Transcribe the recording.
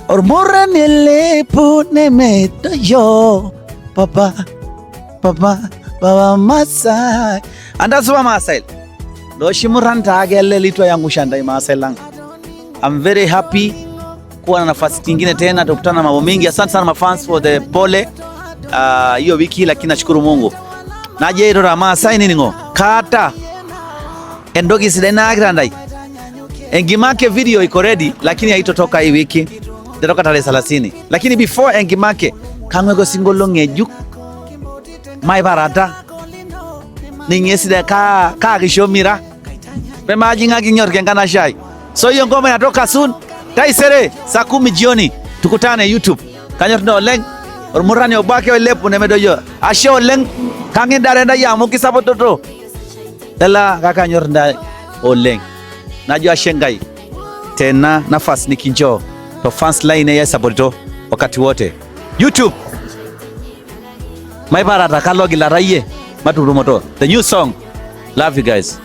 Ormurani lepu nemedoyo baba baba baba Masai andasupa Maasai loshi muranta ake litwa yangu shandai Maasai lang. I'm very happy kuwa na nafasi nyingine tena, tukutana na mambo mengi. Asante sana mafans for the pole hiyo wiki, lakini nashukuru Mungu naje irora Maasai niningo kata entoki sidai naakita ntai Enkimake video iko ready, lakini haitotoka hii wiki, itatoka tarehe 30. Lakini before Enkimake kang'weko sinkolio ng'ejuk maiparata ninye sidai ka kakishomira pemajing'akinyorki enkanashe ai. So hiyo ngoma inatoka soon taisere saa 10 jioni, tukutane YouTube. Kanyor ntae oleng ormurani obo ake oilepu nemedoyio. Ashe oleng kang'idare ntae amu kisapototo ela kake anyor ntae oleng. Najo ashe Nkai tena nafasi nikinchoo to fans line aisapotito wakati wote. YouTube maiparata kalogilata yie matutumoto the new song. Love you guys.